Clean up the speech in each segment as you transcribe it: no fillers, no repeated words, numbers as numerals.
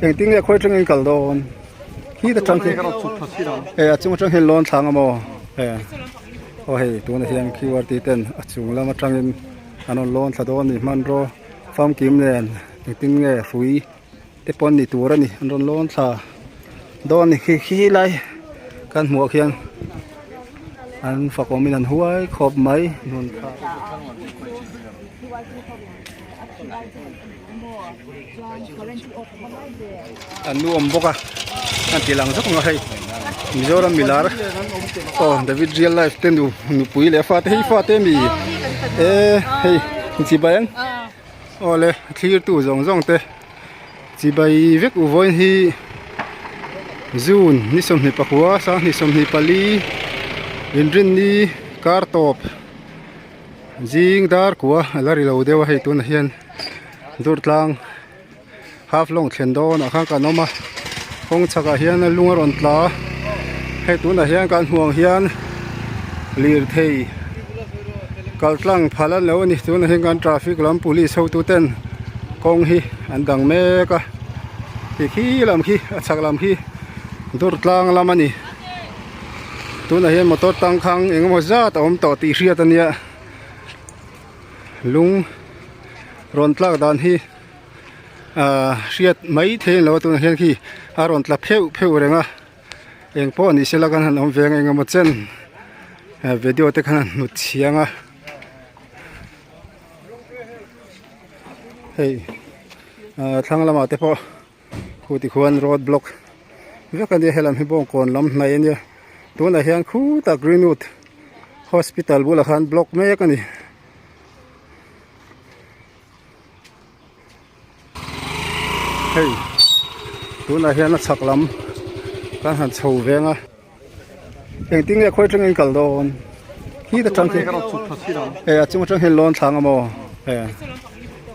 Engtin nge khawi atangin kal dawn? Khi ta tang khi e a chung atang hian lawn thlang a maw? E aw hei tunah hian qrt ten a chung lam atangin an rawn lawn thla dawn a ni hmanraw famkim nen engtin nge hrui te pawh an ni tur a ni an rawn lawn thla dawn a ni khi khi lai kan hmuh ah khian an fak awmin an huai khawp mai nun kha. An nu awm bawk a an ti lang zawk ang a hei Mizoram milar aw David real life te nu nupui leh fate hei fate mi e hei chibai ang aw le thlir tu zawng zawng te chibai vek u vawiin hi June ni 24 2024 inrinni kar tawp. Zing dar kua a la ri lo deuh a hei tunah hian Durtlang half long thlen dawn ah khan kan awm a kawng chhakah hian a lung a rawn tla a hei tunah hian kan hmuh ang hian lirthei kal tlang phal an lo a ni tunah hian kan traffic lam police hotu ten kawng hi an dang mek a ti khi lam khi a chhak lam khi Durtlang lam a ni. Tunah hian motor tangkhang eng emaw zat a awm tawh tih hriat a nia lung rawn tlak dan hi ahh hriat mai thei a ni lo a tunah hian khi a rawn tla pheuh pheuh reng a eng pawh ni sela kan han awm ve ang eng emaw chen video te khan han hnut chhiang a hei ahh thlang lamah te pawh. Khu tikhuan road block vek a nia helam hi bawngkawn lam hnaih a nia tunah hian khutah greenwood hospital bulah khan block mek a ni. Hei tunah hian a chhak lam kan han chho veng a engtin nge khawi atangin kal dawn khi ta tang khi e a chung atang hian lawn thlang a maw e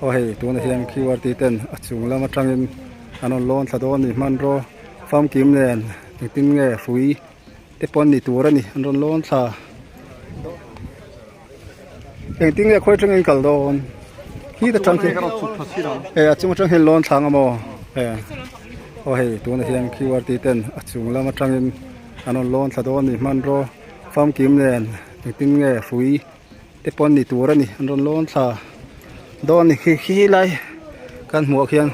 aw hei tunah hian qrt ten a chung lam atangin an rawn lawn thla dawn a ni hmanraw famkim nen engtin nge hrui te pawh an ni tur a ni an rawn lawn thla engtin nge khawi atangin kal dawn khi ta tang khi e a chung atang hian lawn thlang a maw e aw hei tunah hian qrt ten a chung lam atangin an rawn lawn thla dawn a ni hmanraw famkim nen engtin nge hrui te pawh an ni tur a ni an rawn lawn thla dawn a ni khi khi lai kan hmuh ah khian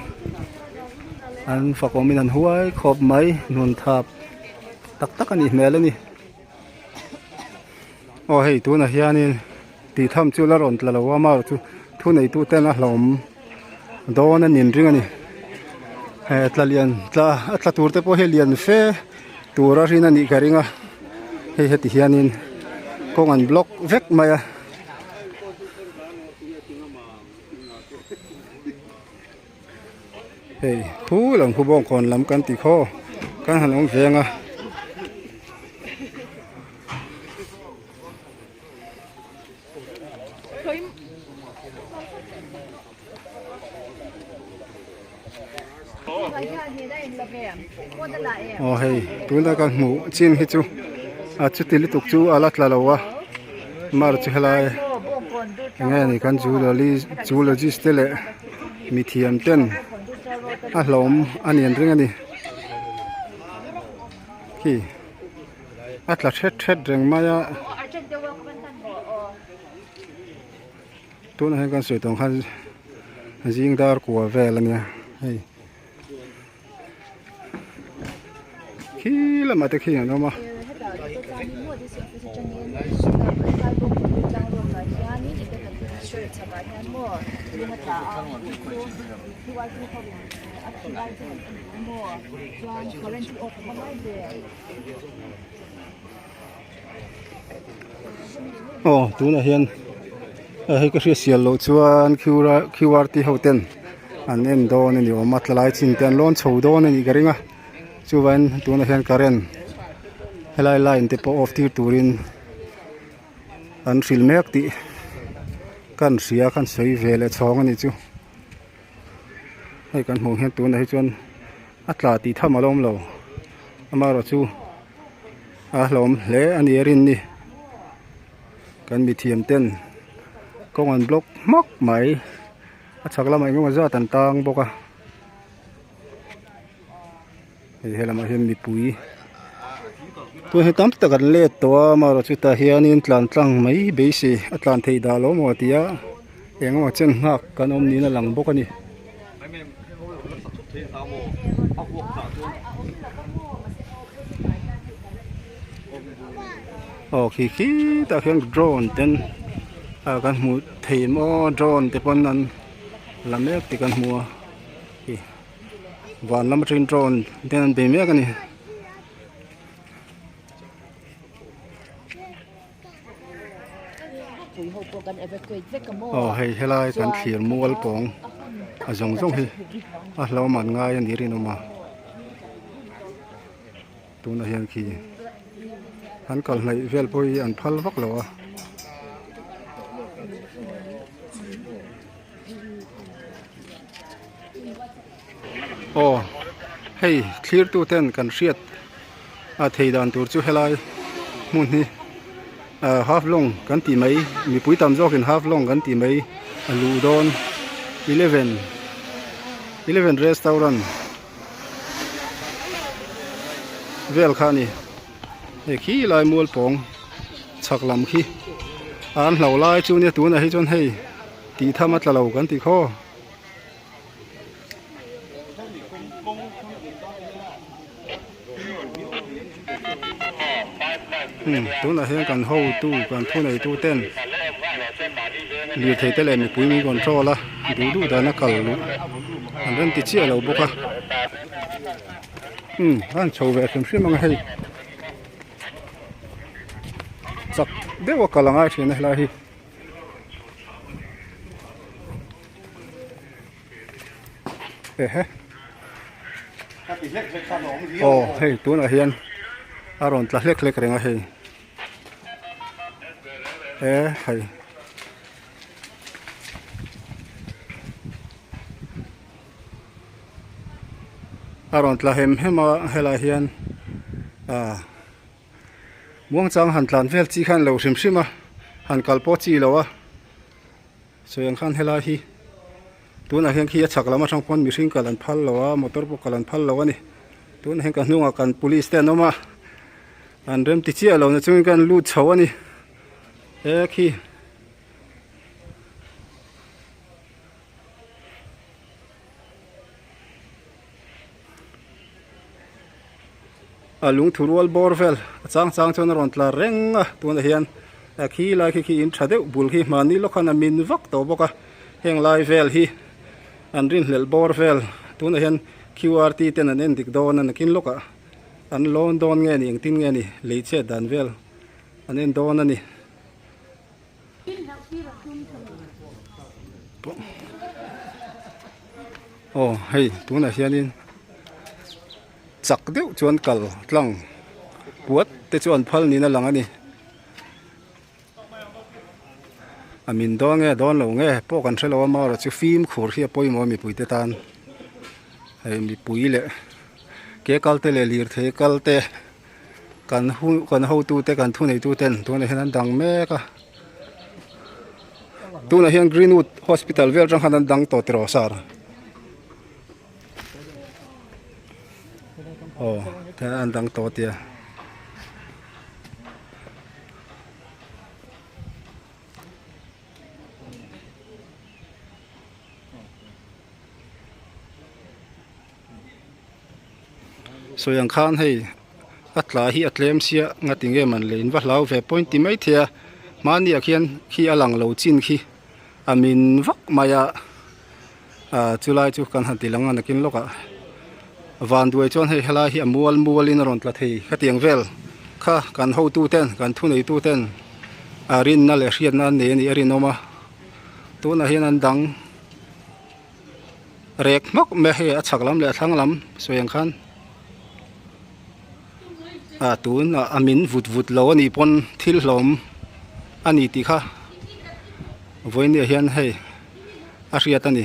an fak awmin an huai khawp mai nun thap tak tak a nih hmel a ni. Aw hei tunah hianin tih tham chu la rawn tla lo a mar chu thu neitu ten a hlawm dawn a nin ring a ni he tla lian tla a tla tur te pawh hi lian fe tur a rin a nih ka ring a hei heti hianin kawng an block vek mai a. Hei khu lam khu bawngkawn lam kan ti khaw kan han awm veng a. Aw hei tuna kan hmuh chin hi chu a chuti lutuk chu a la tla lo a mar chu helai enge ni kan zoologist te leh mithiam ten a hlawm a ni an ring a ni khi a tla thet thet reng mai a tunah hian kan sawi tawng khan zing dar kua vel a nia hei khi lamah te khi an awm a. Aw tunah hian hei ka hriat sial loh chuan qrt ho ten an en dawn a ni awm a tlalai chin te an lawn chho dawn a nih ka ring a chuvain tunah hian current helai line te pawh off tir turin an hrilh mek tih kan hria kan sawi ve leh chhawng a nih chu hei kan hmuh hian tunah hi chuan a tla tih tham a la awm lo amaherawhchu a hlawm hle a ni a rin ni kan mithiam ten kawng an block hmawk mai a chhak lamah engemaw zat an tang bawk a. Hei helamah hian mipui tun hi tam tak an let tawh a amaherawh chutah hianin tlan tlang mai beisei a tlan theih dah lo maw tia eng emaw chen nghak kan awm niin a lang bawk a ni. Aw khi khitah khian drone ten ah kan hmuh thei maw drone te pawn an la mek tih kan hmu a van lam atangin drone ten an bei mek a ni. Aw hei helai kan thlir mual pawng a zawng zawng hi a hlauhawm an ngai a ni rinawm a tunah hian khi an kal hnaih vel pawh hi an phal vak lo a. Aw hei thlir tu ten kan hriat a thei dan tur chu helai hmun hi ah half long kan tih mai mipui tam zawkin half long kan tih mai a luh dawn eleven eleven restaurant vel kha a ni hei khi lai mual pawng chhak lam khi an hlo lai chu nia tunah hi chuan hei tih tham a tla lo kan ti khaw. Umm tunah hian kan hotu kan thuneitu ten lirthei te leh mipui min control a duh duh dana kal luh an rawn ti chiah lo bawk a umm a han chho ve hrim hrim ang a hei chak deuh a kal a ngai thin a helai hi. Ehe aw hei tunah hian a rawn tla hlek hlek reng a hei e hei a rawn tla hem hem a helai hian ah. Muangchang han tlan vel chi khan lo hrim hrim a, han kal pawh chi lo a, sawi ang khan helai hi tunah hian khi a chhak lam atang pawn mihring kal an phal lo a, motor pawh kal an phal lo a ni. Tunah hian ka hnungah kan police te an awm a, an rem ti chiah lo na chungin kan lut chho a ni he khi. A lungthu rual bawr vel a chang chang chuan a rawn tla reng a tunah hian a khi lai khi khi in tha deuh bul khi mahni lawk khan a min vak tawh bawk a heng lai vel hi an rinhlelh bawr vel tunah hian qrt ten an en dik dawn a nakin lawkah an lawn dawn nge ni engtin nge ni lei chhiat dan vel an en dawn a ni. Aw hei tunah hianin chak deuh chuan kal tlang puat te chu an phal niin a lang a ni a min dawn nge dawn lo nge pawh kan hrelo a amaherawh chu fimkhur hi a pawimawh a mipui te tan hei mipui leh ke kal te leh lirthei kal te. Kan hu kan hotute kan thuneituten tunah hian an dang mek a tunah hian greenwood hospital vel atang khan an dang tawh tiraw sir aw tihian an dang tawh tia. Sawi ang khan hei a tla hi a tlem sia nga ti nge man le in va hlau ve point ti mai thei a hmani ah khian khi a lang lo chin khi a min vak mai a ah chulai chu kan han ti lang a nakin lawkah vanduai chuan hei helai hi a mual mual in a rawn tla thei khatiang vel kha kan hotu ten kan thuneitu ten a rinna leh hriatna an nei a nih a rinawm a tunah hian an dang. Rek hmak mai a hei a chhak lam leh a thlang lam sawi ang khan ah tunah a min vut vut lo a nih pawn thil hlawm a ni tih kha vawinia hian hei a hriat a ni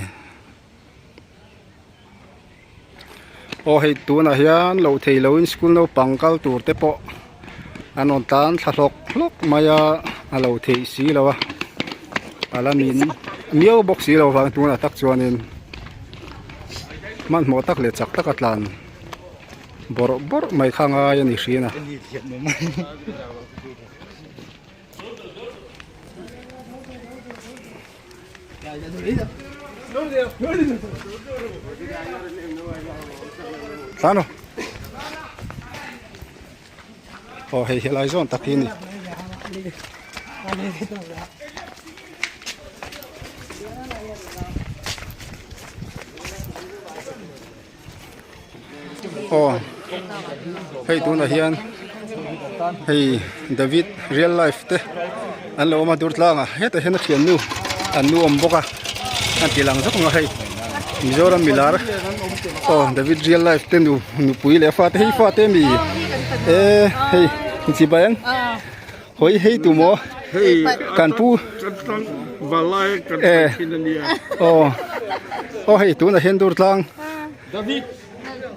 aw hei tunah hian loh theih lohin school naupang kal tur te pawh an rawn tlan thla hlawk hlawk mai a a lo theih si lo a a la min miau bawk si lo vang tunah tak chuanin hmanhmawh tak leh chak taka tlan. Bawrh bawrh mai kha ngai a ni hrin a. Tlano. Aw hei helai zawn tak hi a ni. Aw hei tunah hian hei David real life te an lo awm a Durtlang ah hetah hian a thiannu an nu awm bawk a an ti lang zawk ang a hei Mizoram milar aw David real life te nu nupui leh fate hei fate mi e hei inchibai ang hawi hei tu maw kan pu e aw aw hei tunah hian Durtlang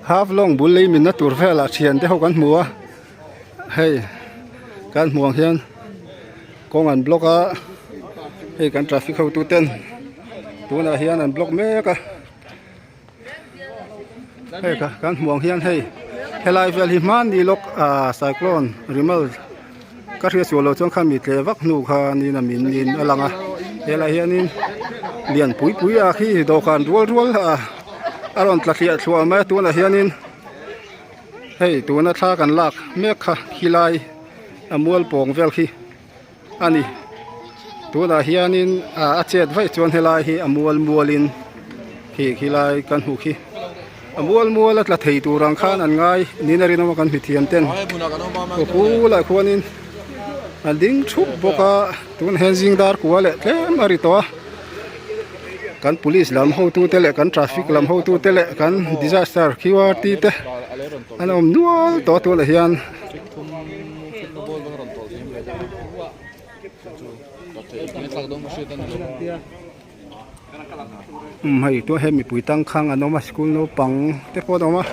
half long bul lei minna tur velah thian te ho kan hmu a hei kan hmuh ang hian kawng an block a hei kan traffic ho tu ten tunah hian an block mek a hei ka kan hmuh ang hian hei helai vel hi hmanni lawk ah cyclone remal ka hriat sual loh chuan kha mi tle vak hnu kha niin a min niin a lang a helai hianin lian pui pui a khi dawhkan rual rual a a rawn tla thliah thluah mai a tunah hianin hei tuna thla kan lak mek kha khilai a mual pawng vel khi a ni tunah hianin ah a chet vaih chuan helai hi a mual mualin khi khilai kan hmuh khi a mual mual a tla thei tur ang khan an ngai niin a rinawm a kan hmithiam ten aw khulaiah khuanin an ding thup bawk a tunah hian zing dar kua leh tlem a ri tawh a kan police lam hotute leh kan traffic lam hotute leh kan disaster qrt te an awm nual tawh a tunah hian. Umm hei tuna hian mipui tangkhang an awm a school naupang te pawh an awm a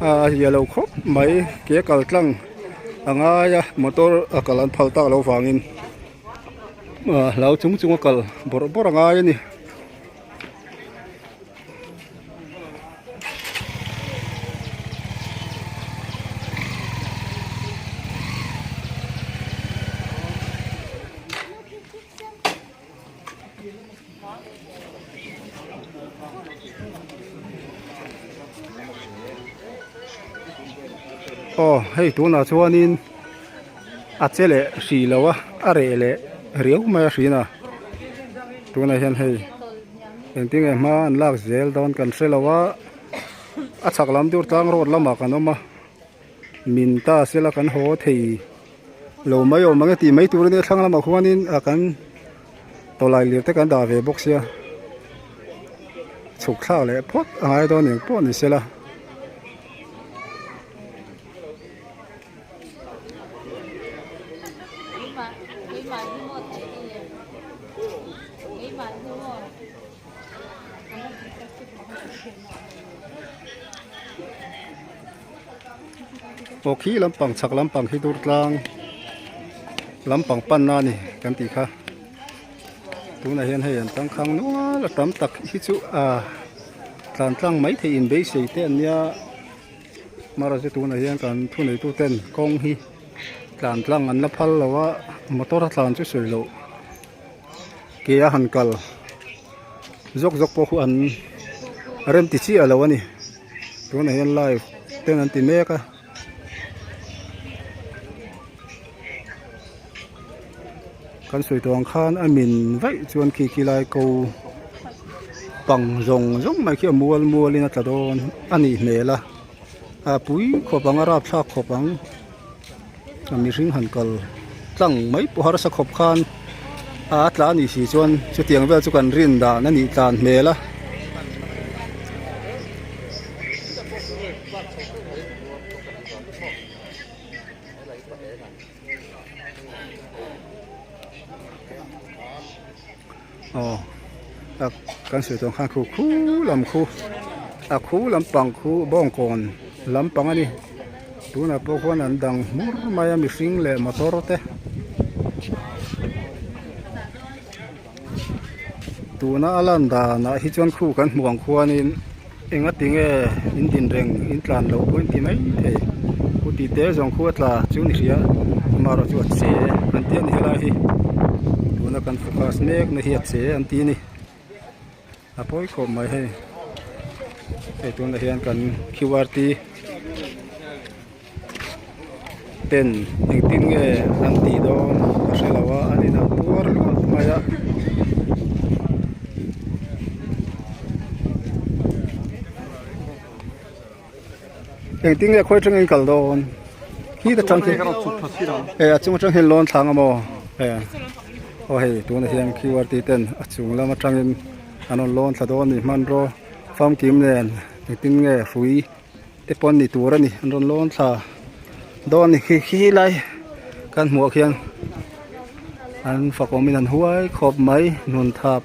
a zia lo khawp mai ke kal tlang a ngai a motor a kal an phal tak loh vangin ah hlau chung chung a kal bawrh bawrh a ngai a ni. Aw hei tunah chuanin a che leh hrih lo a a reh leh riau mai a hrin a tunah hian hei engtin nge hma an lak zel dawn kan hre lo a a chhak lam dur tlang road lamah kan awm a min ta sela kan haw thei lo mai awm ang e tih mai tur a nia thlang lamah khuanin ah kan tawlai lir te kan dah ve bawk sia chhuk thlak leh phawt a ngai dawn eng pawh ni sela. Aw khi lampang chhak lampang hi dur tlang lampang panna a ni kan tih kha tunah hian hei an tangkhang nual a tam tak hi chu ah tlan tlang mai theih in beisei te an nia mara chu tunah hian kan thuneitu ten kawng hi tlan tlang an la phal lo a motor a tlan chu sawi loh ke a han kal zawk zawk pawh khu an rem ti chiah lo a ni. Tunah hian live ten an ti mek a. Kan sawi tawh ang khan a min vaih chuan khi khi lai ko pang zawng zawng mai khi a mual mual in a tla dawn a nih hmel a a pui khawp ang a rapthlak khawp ang a mihring han kal tlang mai pawh harsa khawp khan a tla a nih si chuan chutiang vel chu kan rin dan a nih tlan hmel a. Aw a kan sawi tawh ang khan khu khu lam khu a khu lampang khu bawngkawn lampang a ni tunah pawh khuan an dang hmur mai a mihring leh motor te tuna a lan danah hi chuan khu kan hmuh ang khuanin. Enga tinge in din reng in tlan loh pawh in ti mai thei u tih te zawng khu a tla chu ni hria amaherawh chu a che an ti a ni helai hi tuna kan focus mek na hi a che an ti a ni a pawi khawp mai hei hei tunah hian kan qrt ten engtin nge an tih dawn ka hre lo a an inang puar luah mai a. Engtin nge khawi atangin kal dawn khi ta tang khi e a chung atang hian lawn thlang a maw e aw hei tunah hian qrt ten a chung lam atangin an rawn lawn thla dawn a ni hmanraw famkim nen engtin nge hrui. te pawn ni tur a ni an rawn lawn thla dawn a ni khi khi lai kan hmuh ah khian an fak awm in an huai khawp mai nun thap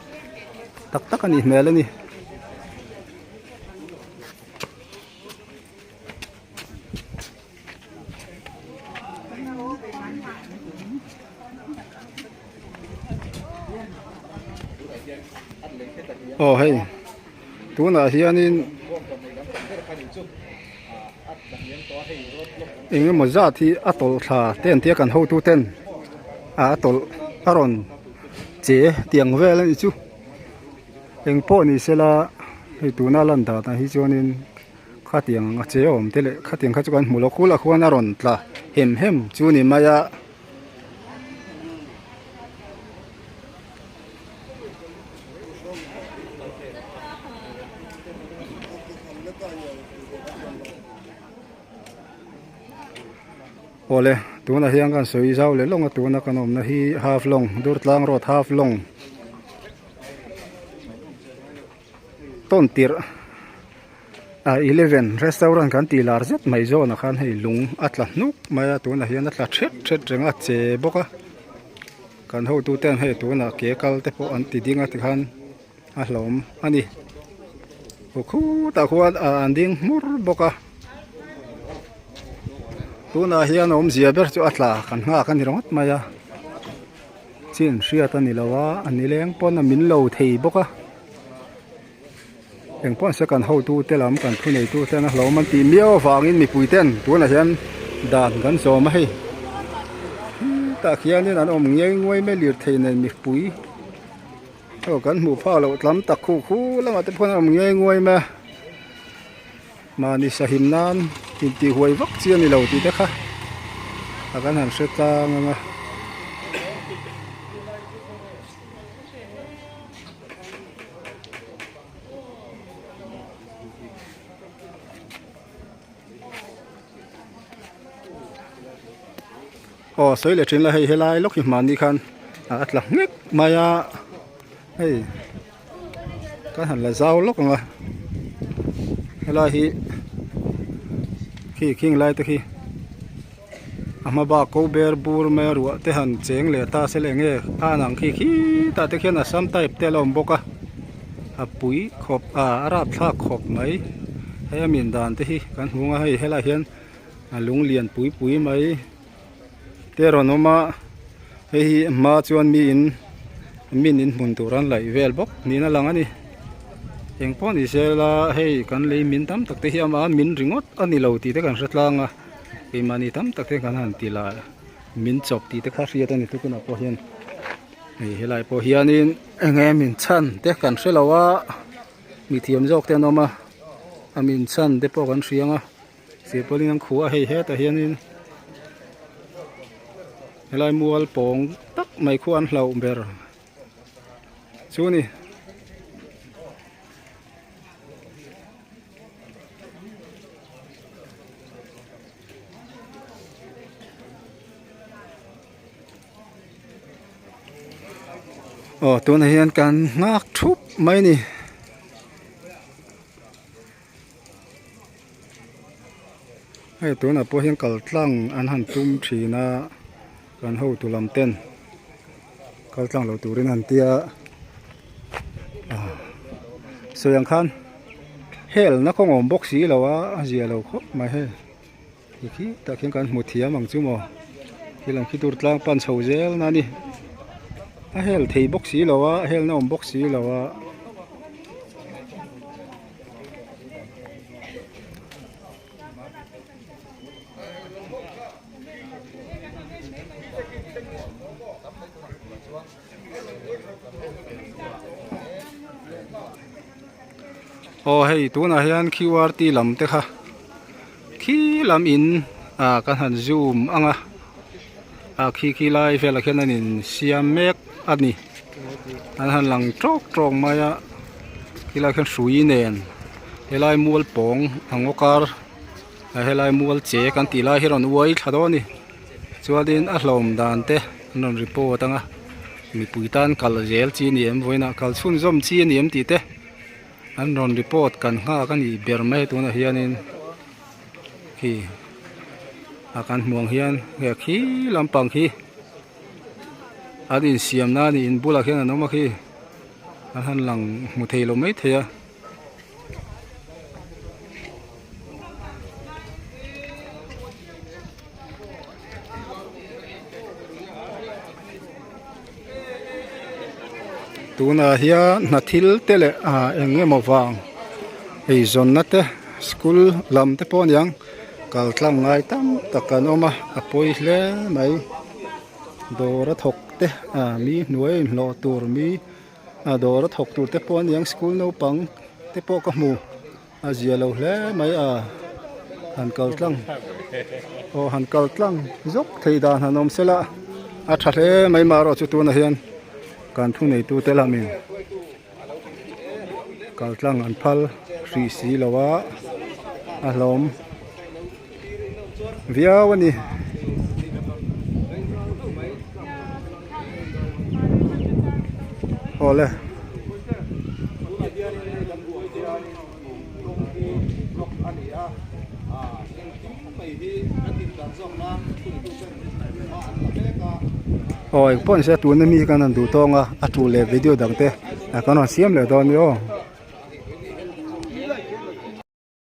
tak tak a nih hmel a ni. Aw hei tunah hianin eng emaw zat hi a tawlh thla te an tia kan hotu ten a tawlh a rawn che tiang vel a nih chu eng pawh ni sela hei tuna lan danah hi chuanin. Khatiang a che awm te leh khatiang kha chu kan hmu lo khulah khuan a rawn tla hem hem chu ni mai a. Awle tunah hian kan sawi zau leh lawng a tuna kan awmna hi half lawng Durtlang road half lawng. Tawn tirh ah eleven restaurant kan tih lar zet mai zawnah khan hei lung a tla hnuk mai a tunah hian a tla thet thet reng a che bawk a kan hotu ten hei tunah ke kal te pawh an ti ding a tikhan a hlawm a ni aw khutah khuan ah an ding hmur bawk a tunah hian awmzia ber chu a tla kan nghak a ni ringawt mai a. Chin hriat a ni lo a, a nileng pawn a min lo thei bawk a. Eng pawn se kan hotu te lam kan thu neitu ten a hlawm an tih miau avangin mipui ten tunah hian dan kan zawm a hei. Tah khianin an awm ngei nguai mai lirthei nen mipui aw kan hmuh phak loh tlam tak khu khu lamah te pawh an awm ngei nguai mai a. Mahni sahim nan intih huai vak chi a ni lo tih te kha a kan han hre tlang ang a. Aw sawi leh thin la hei helai lawk hi hmanni khan a tla nghek mai a hei. Ka han la zau lawk ang a helai hi khi khing lai te khi a hma bak ko ber bur mai a ruah te han cheng leh ta se leh nge a an ang khi khitah te khian assam type te a la awm bawk a a pui khawp a a rapthlak khawp mai hei a min dan te hi kan hmu ang a hei helaiah hian a lung lian pui pui mai. Te rawn awm a hei hi hma chuan mi in min in hmun tur an laih vel bawk niin a lang a ni eng pawh ni se la hei kan lei min tam tak te hi ama min ringawt a ni lo tih te kan hre tlang a keimahni tam tak te kan han ti la min chawp tih te kha hriat a ni tukunah pawh hian hei helai pawh hianin eng nge min chhan te kan hre lo a mithiam zawk te an awm a a min chhan te pawh kan hria ang a. Silpauline an khuh a hei hetah hianin helai mual pawng tak mai khu an hlauh ber chu a ni. Aw tunah hian kan nghak thup mai a ni. Hei tunah pawh hian kal tlang an han tum thin a kan hotu lam ten kal tlang lo turin an tia ah sawi ang khan helna kawng awm bawk si lo a a zia lo khawp mai hei ti khi tah khian kan hmu thiam ang chu maw khi lam khi tur tlang pan chho zel na a ni a hel thei bawk si lo a helna awm bawk si lo a. Aw hei tunah hian qrt lam te kha khi lam in ah kan han zoom ang a ah khi khi lai velah khian an in siam mek a ni an han lang tawk tawk mai a khilai khian hrui nen helai mual pawng a ngaw kar a helai mual che kan tih lai hi a rawn uai thla dawn a ni chuanin a hlawm dan te an rawn report ang a mipui tan kal zel chi a ni em vawiinah kal chhunzawm chi a ni em tih te an rawn report kan nghak a nih ber mai tunah hianin khi a kan hmuh ang hian hei khi lampang khi an insiam na a ni in bulah khian an awm a khi an han lang hmu thei lo mai thei a. Tunah hian hna thil te leh ah eng emaw vang eizawnna te school lam te pawh a niang kal tlang ngai tam tak an awm a a pawi hle mai dawr a thawk te ah mi hnuai a inhlawh tur mi a dawr a thawk tur te pawh a niang school naupang te pawh ka hmu. A zia lo hle mai a, han kal tlang aw han kal tlang zawk theih dan han awm sela a tha hle mai marawh chu tunah hian kan thu neitu te lamin kal tlang an phal hrih si lo a a hlawm viau a ni. Awle. Aw engpawh ni se tuna mi kan han duh tawng a a tu leh video dang te kan rawn siam leh dawn a ni aw.